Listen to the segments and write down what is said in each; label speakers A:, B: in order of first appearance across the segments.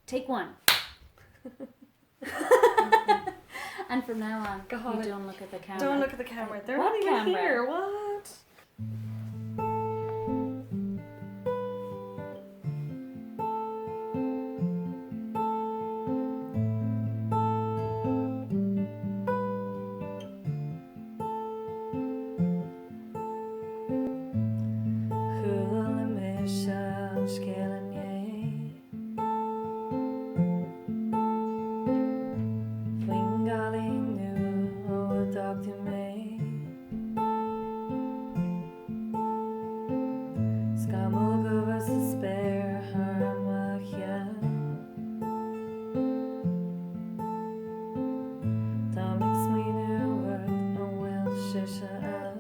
A: Take one. And from now on,
B: God.
A: you don't look at the camera.
B: Don't look at the camera. They're
A: What
B: not even
A: camera?
B: here. What? Chuala mise an scéal inné Faoin gcailín nua ó d'fhág tú mé Scamaill dhubha sa spéir thar mo cheann Táim ag smaoineamh ort an bhfuil sise ann?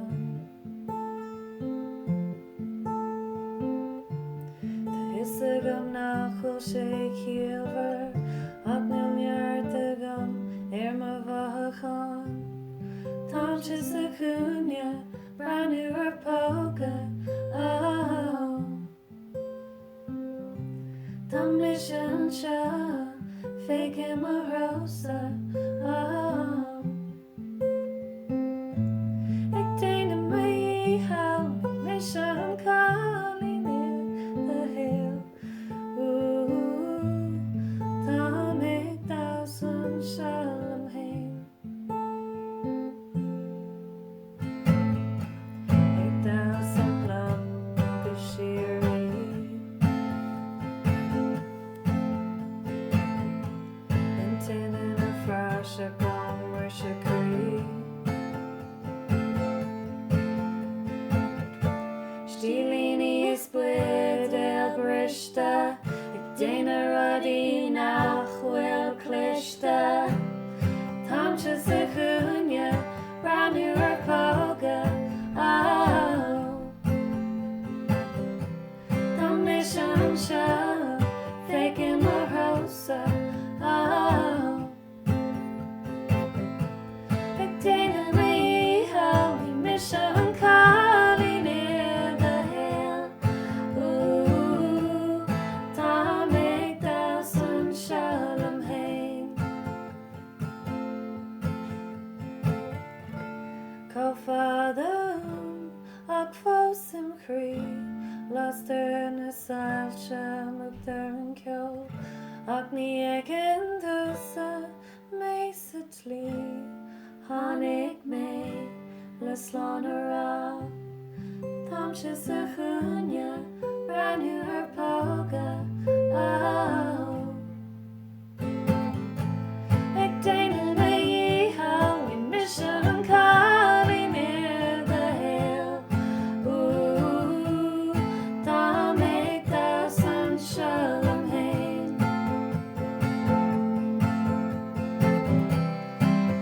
B: Tá fhios agam nach bhfuil sé ciallmhar ach níl neart agam ar mo mhothúcháin. Táimse sa chúinne breathnú ar póca oh. Tá mise anseo feicim mo threosa oh. Ag déanamh mo dhícheall ní mise an cailín i do shaol Ooh, táim ag damhsa anseo liom fhéin. Ag damhsa liom go síoraí. Intinn ina phraiseach gan mbriseadh croí. Stílíní is buidéal briste ag déanamh rudaí nach bhfuil cliste. Táimse sa chúinne breathnú ar póca oh. Tá mise anseo feicim mo threosa oh. Ag déanamh mo dhícheall ní mise an cailín i do shaol Ooh, táim ag damhsa anseo liom fhéin. Chomh fada uaim ach fós im chroí Lastar na soilse, múchtar an ceol Ach ní fheiceann tusa mé sa tslí Tháinig mé le slán a rá Táimse sa chúinne breathnú ar póca oh. Ag déanamh mo dhícheall ní mise an cailín i do shaol Ooh, táim ag damhsa anseo liom fhéin.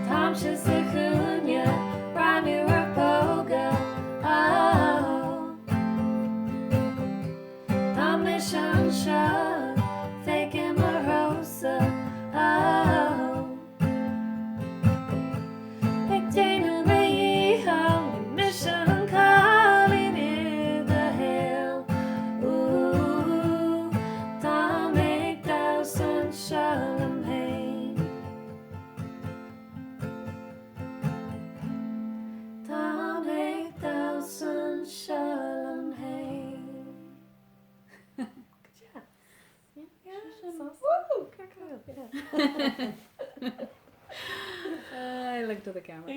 B: Táimse sa chúinne breathnú ar póca oh. Tá mise anseo feicim mo threosa oh. Ag déanamh mo dhícheall ní mise an cailín i do shaol Ooh, táim ag damhsa anseo liom fhéin. Táim ag damhsa anseo liom fhéin. Good job.
A: Yeah,
B: Yeah,
A: sin.
B: Woo! Yeah.
A: I looked at the camera.